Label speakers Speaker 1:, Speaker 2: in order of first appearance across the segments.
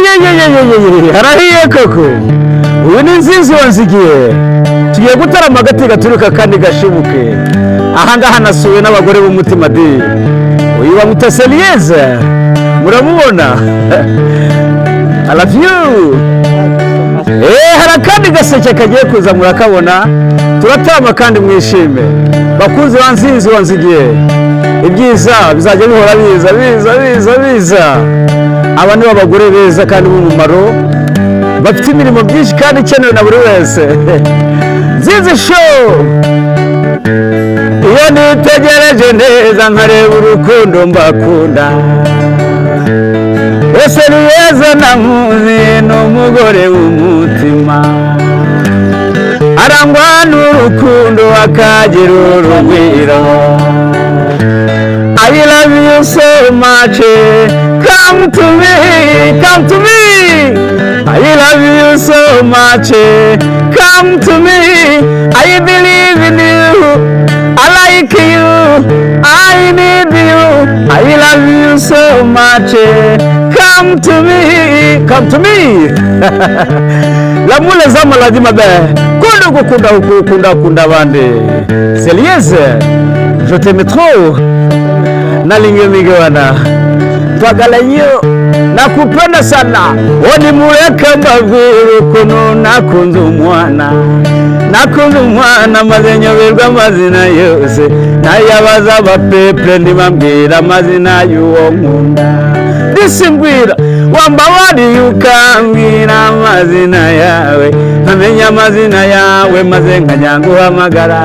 Speaker 1: Yeyeyeyeyeyeye, harahiye koko! Uyu ni Nzizi Wanzigiye, tugiye gutarama agati gaturuka kandi gashibuke. Ahangaha nasuwe n'abagore b'umutima di. Uyu bamwita Seliyeze, muramubona. I love you. Hari akandi gaseke kagiye kuza, murakabona. Turatama kandi mwishime, bakunzi ba Nzinzi Wanzigiye. Ibyiza bizajya bihora biza, biza, biza, biza. Aba ni abagore beza kandi b'umumaro, bafite imirimo myinshi kandi ikenewe na buri wese. Nzinzi Show. Iyo nitegereje neza nkareba urukundo mbakunda, ese niyeza namuzi, ni umugore w'umutima, arangwa n'urukundo, akagira urugwiro. I love you so much. Come to me, come to me. I love you so much. Come to me. I believe in you. I like you. I need you. I love you so much. Come to me. Come to me. L'amour les maladies ma belle. Kunda gukunda, kunda kunda abandi. Selieze. Je t'aime trop. Nalingi mingi wana. Twagala yo. Nakupenda sana. Oni mureke mbabwire ukuntu nakunze umwana. Nakunze umwana maze nyoberwa amazina yose. Nayabaza abapeple ntibambwira amazina y'uwo nkunda. Disi mbwira, wambabariye ukambwira amazina yawe, nkamenya amazina yawe maze nkajya nguhamagara.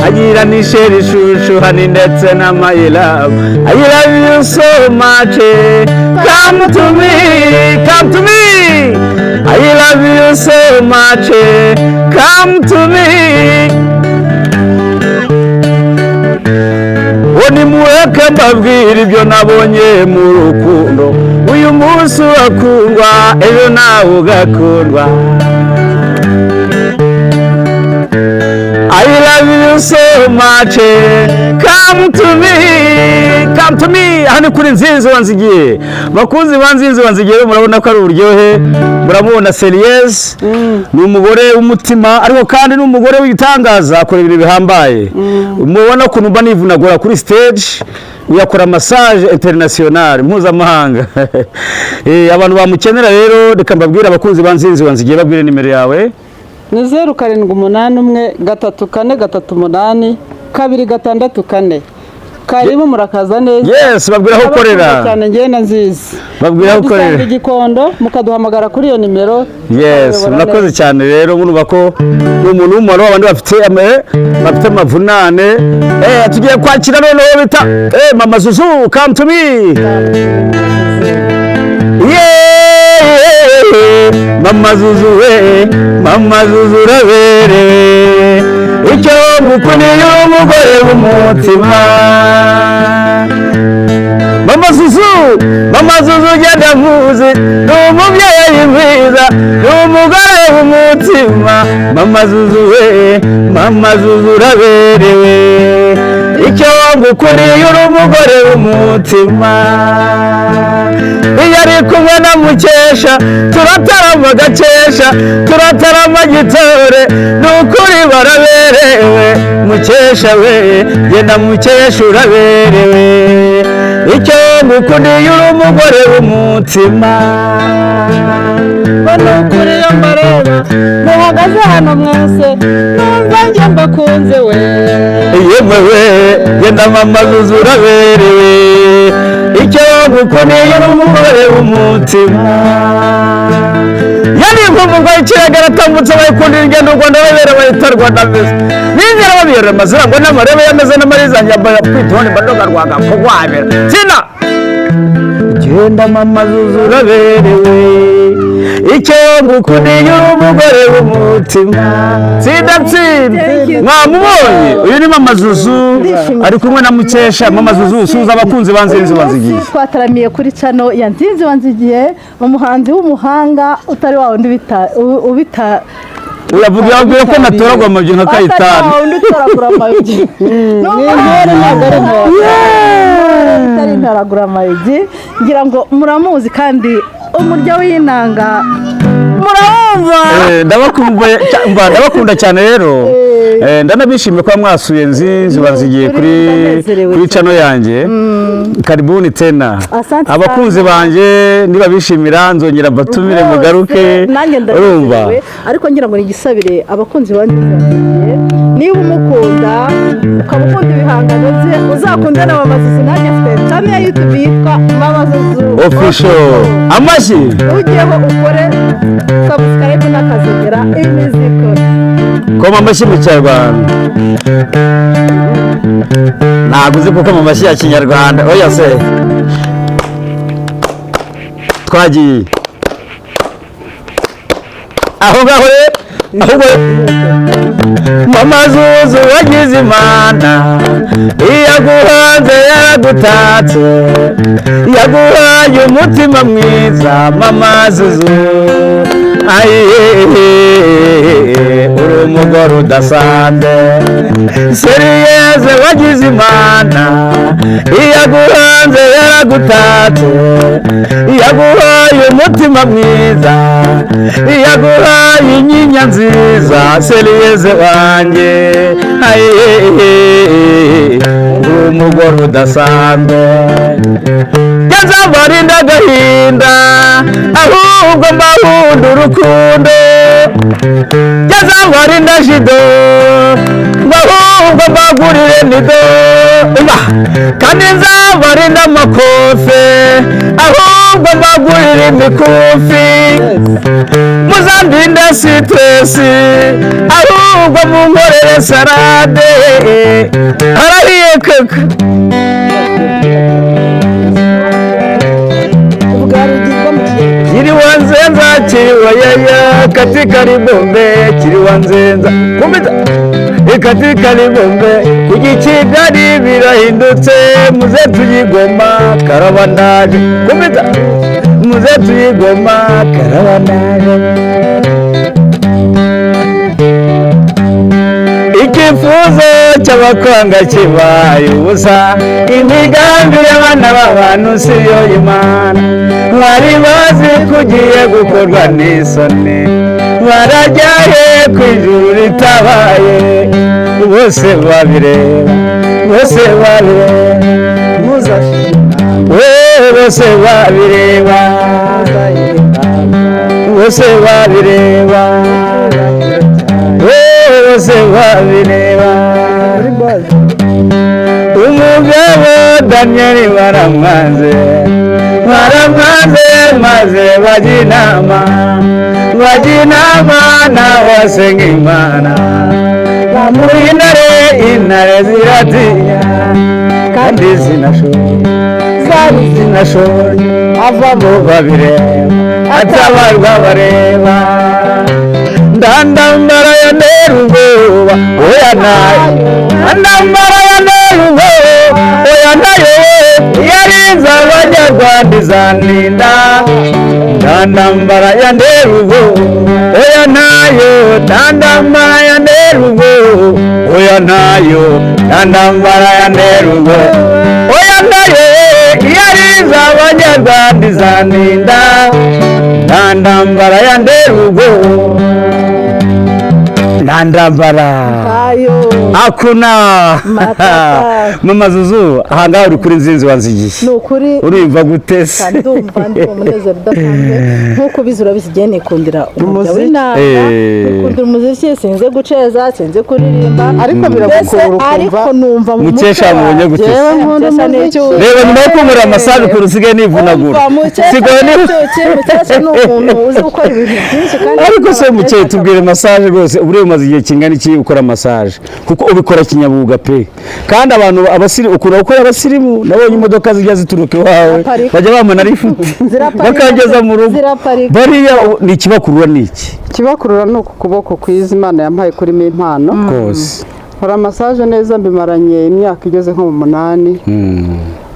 Speaker 1: Agira ni chérie, chouchou, honey ndetse na my love. I love you so much. Come to me, come to me. I love you so much. Come to me. Ngo nimureke mbabwire ibyo nabonye mu rukundo. Uyu munsi urakundwa, ejo nawe ugakundwa. I love you so much. Come to me, come to me. Aha ni kuri Nzinzi Wanzigiye. Bakunzi ba Nzinzi Wanzigiye, murabona ko ari uburyohe. Muramubona Seriez, ni umugore w'umutima, ariko kandi ni umugore w'igitangaza, akora ibintu bihambaye. Mubona ukuntu mba nivunagura kuri stage, uyakora massage international, mpuzamahanga. Abantu bamukenera rero, reka mbabwire, abakunzi ba Nzinzi Wanzigiye, babwire nimero yawe.
Speaker 2: Ni 0781 343 826 4. Karibu, murakaza neza.
Speaker 1: Yes, babwira aho ukorera.
Speaker 2: Ndabakunda cyane njyewe na Nziza.
Speaker 1: Babwira aho ukorera.
Speaker 2: Mwadusanga Igikondo, mukaduhamagara kuri iyo nimero.
Speaker 1: Yes.
Speaker 2: Tukayobora
Speaker 1: Murakoze
Speaker 2: neza.
Speaker 1: cyane. Rero murumva ko ni umuntu w'umumaro, abandi bafite amavunane. Tugiye kwakira noneho bita Mama Zuzu. Come to me. Yeah, Mama Zuzu we, Mama Zuzu uraberewe. Icyo ngukuniye, umugore w'umutima. Mama Zuzu, Mama Zuzu ugenda muzi, ni umubyeyi mwiza, ni umugore w'umutima. Mama Zuzu we, Mama Zuzu uraberewe. Icyo ngukuriye, uri umugore w'umutima. Iyo ari kumwe na Mukesha, turatarama gakesha, turatarama gitore. Ni ukuri baraberewe. Mukesha we, genda Mukesha, uraberewe. Icyo ngukundiye, uri umugore w'umutima.
Speaker 2: Ngo ni ukuri iyo mbareba muhagaze hano mwese, numva njye mbakunze we.
Speaker 1: Yemwe we, genda Mama Zuzu uraberewe. Icyo ngukundiye, uri umugore w'umutima. Yari inkumburwa y'ikiyaga, aratambutse bayikundira ingendo. U Rwanda babera bayita Rwanda meza, ninjira babiyora amazina ngo n'amarebe yameze n'amariza nyambaye kwitoni mbadoga rwanga kugwabira sina. Genda Mama Zuzu uraberewe. Icyo ngukundiye, uri umugore w'umutima. Tsinda, tsinda.
Speaker 3: Thank you.
Speaker 1: Mwamubonye, uyu ni Mama Zuzu, ari kumwe na Mukesha. Mama Zuzu, suhuza abakunzi ba Nzinzi Wanzigiye.
Speaker 3: Twataramiye kuri channel ya Nzinzi Wanzigiye, umuhanzi w'umuhanga utari wa wundi ubita
Speaker 1: Uravuga, yabwiye ko natoragwa amabyi nka
Speaker 3: atari
Speaker 1: Kayitani.
Speaker 3: wa wundi utoragura amayugi.
Speaker 2: Ni intore, ntabwo ari intore.
Speaker 3: Itari intoragura amayugi. Ngira ngo muramuzi kandi. Umurya w'inanga murawumva.
Speaker 1: Ndabakumbuye mba ndabakunda cyane rero. Ndanabishimiye kuba mwasuye Nzinzi Wanzigiye kuri
Speaker 3: Ndanezerewe
Speaker 1: kuri channel yanjye. Karibuni tena.
Speaker 3: Asante.
Speaker 1: Abakunzi banjye niba bishimira nzongera mbatumire
Speaker 3: Rwose,
Speaker 1: mugaruke.
Speaker 3: Nanjye
Speaker 1: Urumva?
Speaker 3: ndanezerewe, ariko ngira ngo nigisabire abakunzi ba Nzinzi Wanzigiye, niba umukunda, ukaba ukunda ibihangano bye, uzakunde na Mama Zuzu. Nanjye afite channel ya YouTube yitwa Mama Zuzu
Speaker 1: Official. Amashyi.
Speaker 3: Ujyeho ukore subscribe n'akazogera, imiziko.
Speaker 1: Koma amashyi mu Kinyarwanda. Ntabwo uzi gukoma amashyi ya Kinyarwanda? Oya se. Twagiye. Aho ngaho rero, ahubwo Mama Zuzu wagize Imana, iyo aguhanze yaragutatse, yaguhaye umutima mwiza. Mama Zuzu, ayiye, uri umugore udasanzwe. Seriyeze wagize Imana, iyo aguhanze yaragutatse, yaguhaye umutima mwiza, yaguhaye inyinya nziza. Seriyeze wanjye, ayiye, uri umugore udasanzwe. Nzabarinda agahinda, ahubwo mbahunda urukundo. Nzabarinda jido, ahubwo mbagurire nido. Kandi nzabarinda amakofe, ahubwo mbagurire imikufi. Muzandinde stress, ahubwo munkorere salade. Harahiye kaka.
Speaker 2: Ubwarugirwa mu Kinyarwanda.
Speaker 1: Kiriwa nzenza, kiriwa yaya, katika libombe, kiriwa nzenza kumita katika libombe. Kujya Kigali birahindutse, muze tuyigoma karabandaje. Kumita muze tuyigoma karabandaje. Icyifuzo cy'abakwanga kibaye ubusa, imigambi y'abana b'abantu si yo Imana. Bari bazi ko ugiye gukorwa n'isoni, barajya he ku ijuru ritabaye? Bose babireba, bose babireba.
Speaker 2: Ntuzashime.
Speaker 1: We bose babireba, bose babireba, we bose babireba.
Speaker 2: Muri bazi.
Speaker 1: Umugabo Daniyeli baramwanze, baramwanze, maze bajya inama, bajya inama n'abasenga Imana, bamuha intare. Intare ziratinya kandi zinashoye,
Speaker 2: Zari
Speaker 1: zinashoye. Avamo babireba, atabarwa bareba. Ndandambara ya ubwoba, oya nayo. Ndandambara ya ubwoba, oya nayo. Yarinze Abanyarwanda, izandinda. Ndandambara ya ubwoba, oya nayo. Ndandambara ya ubwoba, oya nayo. Ndandambara ya ubwoba, oya nayo. Yarinze Abanyarwanda, izandinda. Ndandambara ya ubwoba, ndandambara.
Speaker 3: Ayo.
Speaker 1: Akuna.
Speaker 3: Matata.
Speaker 1: Mama Zuzu, ahangaha uri kuri Nzinzi Wanzigiye.
Speaker 3: Ni ukuri.
Speaker 1: Urumva gute se?
Speaker 3: Ndumva ndi umunezero udasanzwe. Nk'uko ubizi, urabizi, igihe nikundira umurya
Speaker 2: Umuziki.
Speaker 3: w'inanga, nikundira umuziki. Sinzi guceza, sinzi kuririmba,
Speaker 2: Ariko
Speaker 3: mbese
Speaker 2: biragukurura ukumva.
Speaker 3: Ariko numva mu
Speaker 1: Mukesha
Speaker 3: mutwe
Speaker 1: mubonye
Speaker 3: wanjye.
Speaker 1: gute se?
Speaker 2: Jewe nkunda
Speaker 3: Mukesha ni
Speaker 2: umuziki.
Speaker 3: icyuki.
Speaker 1: Reba, nyuma yo kunkorera massage ukuntu usigaye nivunagura.
Speaker 3: Umva, Mukesha
Speaker 1: Sigaye
Speaker 3: ni icyuki. Mukesha ni umuntu uzi gukora ibintu byinshi kandi
Speaker 1: Ariko se mukeye, tubwire massage rwose, ubu rero umaze igihe kingana iki ukora massage? Kuko ubikora kinyamwuga pe, kandi abantu abasirimu ukunda gukora abasirimu. Nabonye imodoka zijya zituruka iwawe,
Speaker 3: Ziraparika.
Speaker 1: bajya bamana lifuti
Speaker 3: Ziraparika.
Speaker 1: bakangeza mu rugo.
Speaker 3: Ziraparika.
Speaker 1: Bariya ni ikibakurura ni iki?
Speaker 2: Ikibakurura ni uku kuboko kwiza Imana yampaye kurimo impano.
Speaker 1: Rwose.
Speaker 2: Nkora massage neza, mbimaranye imyaka igeze nko mu 8.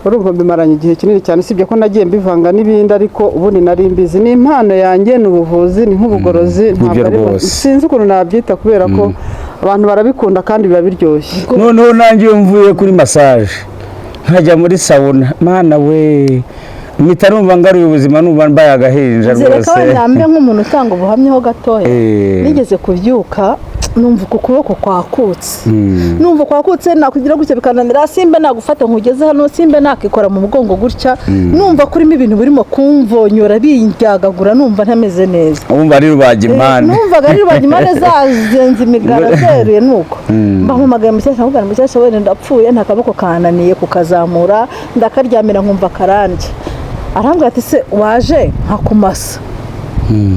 Speaker 2: Urumva mbimaranye igihe kinini cyane, usibye ko nagiye mbivanga n'ibindi, ariko ubundi nari mbizi, ni impano yanjye, ni ubuvuzi, ni nk'ubugorozi, ntabwo
Speaker 1: Nibyo
Speaker 2: ari
Speaker 1: rwose.
Speaker 2: Sinzi ukuntu nabyita, kubera ko abantu barabikunda kandi biba biryoshye.
Speaker 1: Noneho nanjye iyo mvuye kuri massage nkajya muri sauna, mana we, Mpita numva ngaruye ubuzima, numva mbaye agahinja
Speaker 3: Zereka
Speaker 1: rwose.
Speaker 3: Wenda mbe nk'umuntu utanga ubuhamya ho gatoya. Nigeze kubyuka numva uku kuboko kwakutse, numva kwakutse, nakugira gutya bikananira, simba nagufata nkugeze hano, simba nakikora mu mugongo gutya, numva kurimo ibintu birimo kumvonyora bindyagagura, numva ntameze neza.
Speaker 1: Wumva ari rubagimpande?
Speaker 3: Numvaga ari rubagimpande zazenze imigara zeruye. Nuko mbampamagaye mukecuru, nkubwira: "Mukecuru, wenda ndapfuye, nta kaboko kananiye kukazamura, ndakaryamira nkumva karandya." Arambwira ati: "Se waje nkakumasa?"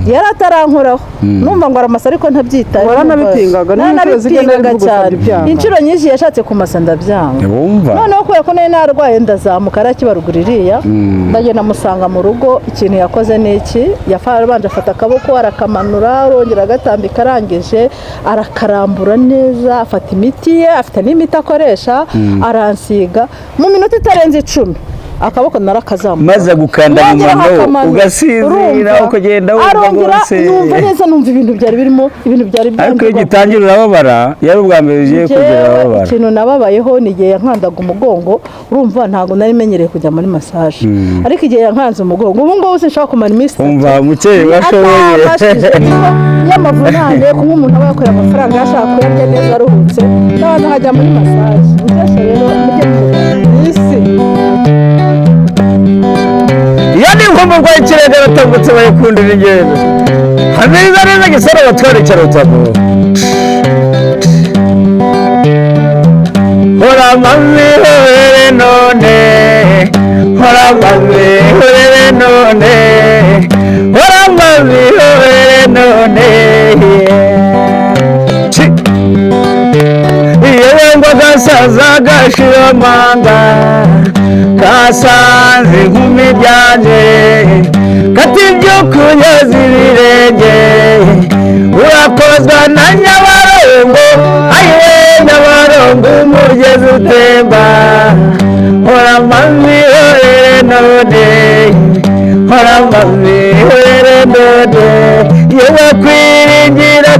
Speaker 3: Yari atarankoraho, numva ngo aramasa ariko ntabyitaye.
Speaker 2: Waranabipingaga, n'inshuro zigenda
Speaker 3: Naranabipingaga
Speaker 2: bigusabye
Speaker 3: cyane.
Speaker 2: ibyanga.
Speaker 3: Inshuro nyinshi yashatse kumasa ndabyanga.
Speaker 1: Wumva.
Speaker 3: Noneho kubera ko nari narwaye, ndazamuka, arakibarugura iriya, ndagenda musanga mu rugo. Ikintu yakoze ni iki? Yabanje afata akaboko arakamanura, arongera agatambika, arangije arakarambura neza, afata imiti ye, afite n'imiti akoresha, aransiga. Mu minota itarenze 10 akaboko narakazamuka.
Speaker 1: Maze gukanda mu
Speaker 3: Nongera
Speaker 1: mano,
Speaker 3: nkakamanura.
Speaker 1: ugasinzira,
Speaker 3: Urumva?
Speaker 1: ukagenda wumva
Speaker 3: Arongera
Speaker 1: rwose.
Speaker 3: Numva neza, numva ibintu byari birimo, ibintu byari
Speaker 1: Ariko iyo
Speaker 3: byandurwa.
Speaker 1: ugitangira urababara, iyo ari ubwa mbere ugiye kugira
Speaker 3: Njyewe
Speaker 1: urababara.
Speaker 3: ikintu nababayeho ni igihe yankandaga umugongo. Urumva ntabwo nari menyereye kujya muri massage, ariko igihe yankanze umugongo, ubu ngubu sinshobora kumara iminsi 3
Speaker 1: Umva mukeye washoboye.
Speaker 3: atamashije y'amavunane. Kuba umuntu aba yakoreye amafaranga yashaka kuyarya neza aruhutse, n'abantu hajya muri massage. Mukesha rero mujye mu isi.
Speaker 1: Iyo ni inkombo y'ikirenga, batambutse bayikundira ingendo, hamiriza neza gisara batwara icyarutago. Hora mami horere none, hora mami horere none, hora mami horere none. Chi. Iyo ngo agasaza gashira amanga kasanze inkumi byanjye kati ibyo kunyeza ibirenge urakozwa na Nyabarongo, ayiwe Nyabarongo umugezi utemba. Hora mami horere none, hora mami horere none. Yewe kwiringira,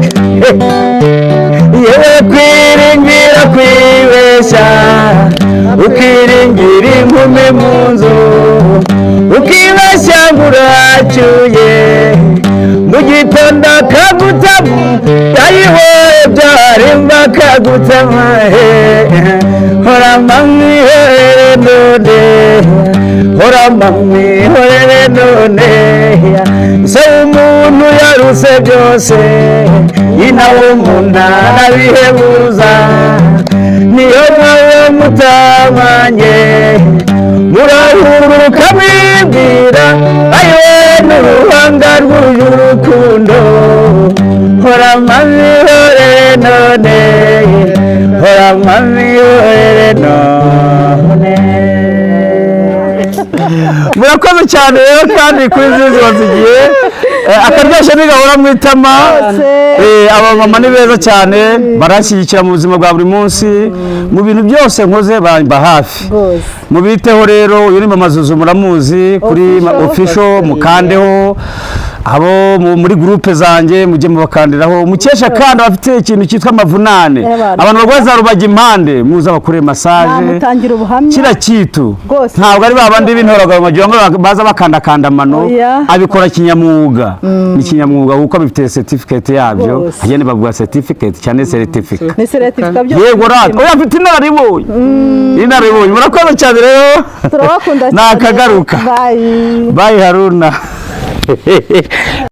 Speaker 1: yewe kwiringira kwibeshya, ukiringira inkumi mu nzu, ukibeshya ngo uracyuye, mu gitondo akagutama, yayihoye byarimba akagutama. Hora mami horere none, hora mami horere none. Se umuntu yaruse byose, nyina w'umuntu arabihebuza, niyo mwawe mutabanye murahuruka mwibwira, ayiwe n'uruhanga rwuje urukundo. Hora mami horere none, hora mami horere none. Murakoze cyane rero kandi kuri nziza wazigiye. Akaryoshye ntigahora mu itama. Aba mama ni beza cyane, baranshyigikira mu buzima bwa buri munsi, mu bintu byose nkoze bamba hafi.
Speaker 3: Rwose.
Speaker 1: Mubiteho rero. Uyu ni Mama Zuzu, muramuzi kuri
Speaker 3: Official.
Speaker 1: Official, mukandeho abo muri groupe zanjye, mujye mubakandiraho. Mukesha kandi abafite ikintu cyitwa amavunane,
Speaker 3: Abantu.
Speaker 1: abantu barwaye za rubagimpande, muza bakore massage.
Speaker 3: Namutangira ubuhamya.
Speaker 1: Kiriya kitu
Speaker 3: Rwose.
Speaker 1: ntabwo ari babandi b'intoragamo ngo baza bakandakanda amano.
Speaker 3: Oya.
Speaker 1: Abikora kinyamwuga, ni kinyamwuga kuko abifite certificate yabyo.
Speaker 3: Rwose.
Speaker 1: Agenda baguha certificate cyane, certificate.
Speaker 3: Ni certificate byose.
Speaker 1: Yego rata, oya, mfite inararibonye, inararibonye. Murakoze cyane rero.
Speaker 3: Turabakunda cyane.
Speaker 1: Nakagaruka.
Speaker 3: Bye.
Speaker 1: Bye Haruna.